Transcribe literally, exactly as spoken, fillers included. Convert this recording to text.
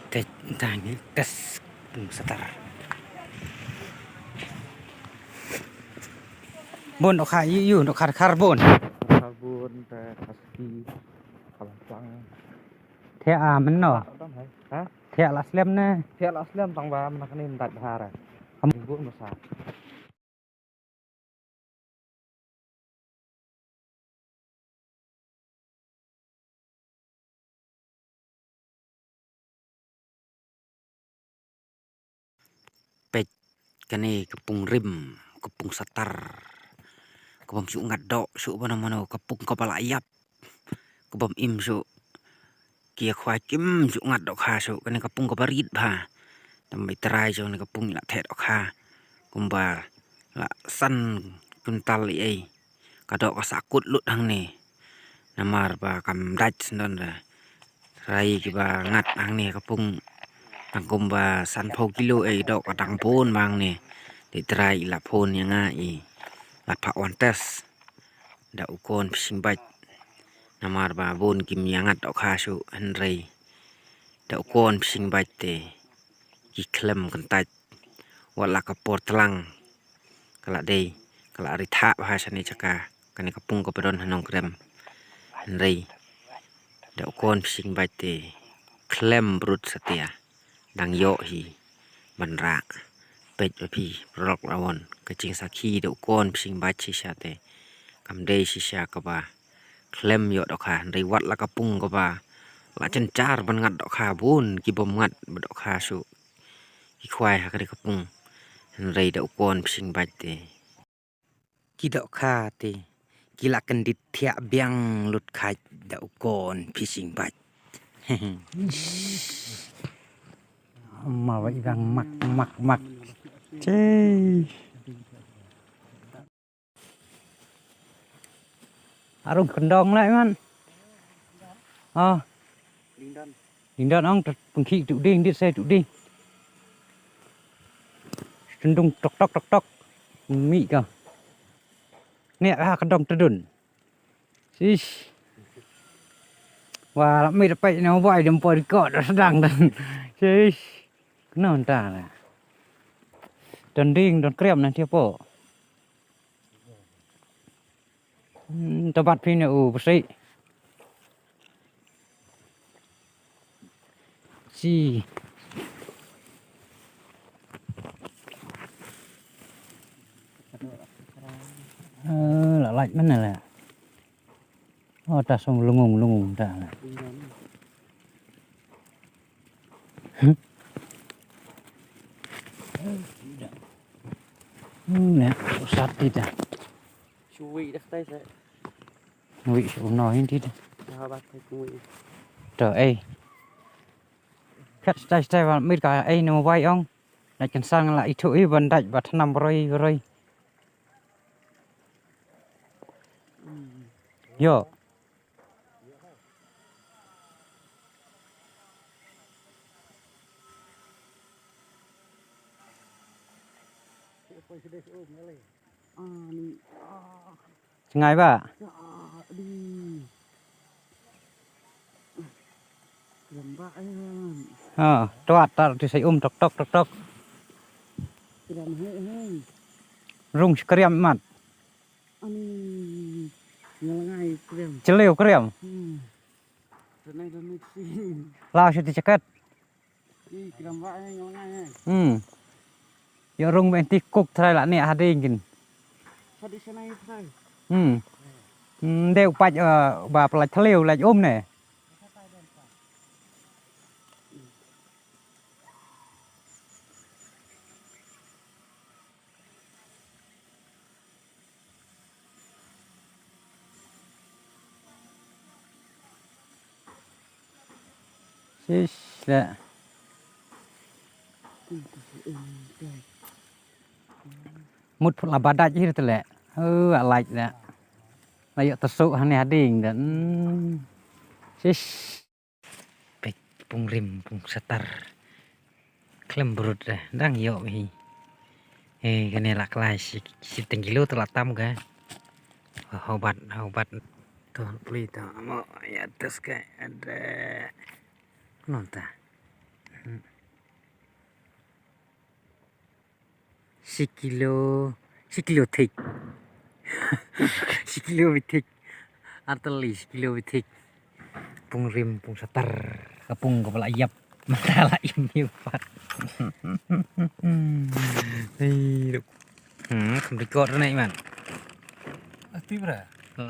Te tang ni tes pung satar. Bun dohkha ïu ïu dohkha khar bun. Khar bun te khaski khalang plang. Thiah a mynno? Adam hai. Ha? Thiah la slem ne? Thiah la slem tang ba mynta kane mynta bha ra. Kam bun masa. Peit kane ka pung rim, ka pung satar. Ka bym shu ngat doh shu mano mano, ka pung kaba la ïap. Ka bym im shu. Ki ïa khwai kim shu ngat dohkha shu. Kane ka pung kaba rit bha. Tang ba i trai jong kane ka pung i la theh dohkha. Kumba la san kuntal ei ei. Ka doh ka sah kut lut hangne. Namar ba kam dait sndon da. Trai kiba ngat hangne ka pung tang kumba sanphew kilo ei, doh ka dang bun ba hangne. Te trai i la phone ïa nga i la phah wan test da u khon pishing bait. Namar ba bun kim ïa ngat dohkha shu, hynrei da u khon pishing bait te ki khlem kyntait. Wat la ka por tlang ka la dei, ka la ri thah bha shane jaka, kane ka pung kaba don ha Nongkrem. Hynrei da u khon pishing bait te khlem brut satia, dang ïoh hi ban rah. Peit ba phi paralok la wan, ka jingsakhi da u khon pishing bait shisha te kam dei shisha kaba khlem ïoh dohkha, hynrei wat la ka pung kaba la jynjar ban ngat dohkha, bun ki bym ngat ba dohkha shu ki khwai ha kane ka pung. Hynrei da u khon pishing bait te ki dohkha te ki la kyndit thiah biang lut khat da u khon pishing bait. Ma ba i bang mak mak mak. Chei. Arung kyndong lai man. Oh. Ding don ong, pynkhih tu ding, dit sai tu ding. Tendung tok tok tok tok. Mi ka. Nek ha kyndong tedun. Sis. Wah, la mi dapat ni bai dem poi ko da sedang dan. Sis. Kena entah lah. Don ding, don krem nanti apa? Hmm, tabat phi ne u besi. Si. Eh, la lait mana la. Oh, ta song lungung lungung ta la. Hmm, ne, usat ti ta. Shu wei dah tai sa. Wei shu no hin ti dah. Dah ba tai ku wei. To ei. Khat stai stai wan mir ka ei no wai ong. Na kan sang la itu i ban dai ba thanam roi roi. Yo. Ani, ah, Sngai ba? Ah, di. Lembak, eh. Ha, tuat tar di sai um tok tok tok tok. Kram, eh, eh. Rung skriam mat. Ani, ngelengai kram. Cheleu kram. Hmm. Renai renai sih. La siti ceket. Hmm. Ïa rung ben ti kuk trai la ne hading kin. Hmm. Hmm, deu paj, eh, ba pelaj thleu laj um ne. Sis la. Mut phut la badaj hir te le. Oh, alaj la. La yok tesu hane hading dan. Hmm. Sis. Peit pung rim, pung satar. Klem brut dah, dang yok hi. Eh, kane la klai shi, shi teng kilo tu la tam ga. Hobat, hobat. Tu pli tu, mo ya tes ke ada. Nonta. Shi kilo, shi kilo thik. Shi kilo beit thik. Artylli shi kilo beit thik. Pung rim, pung satar. Ka pung kaba la ïap. Mynta la im ïa u pat. Hei, duk. Hmm, kam record ne man. Ati bra.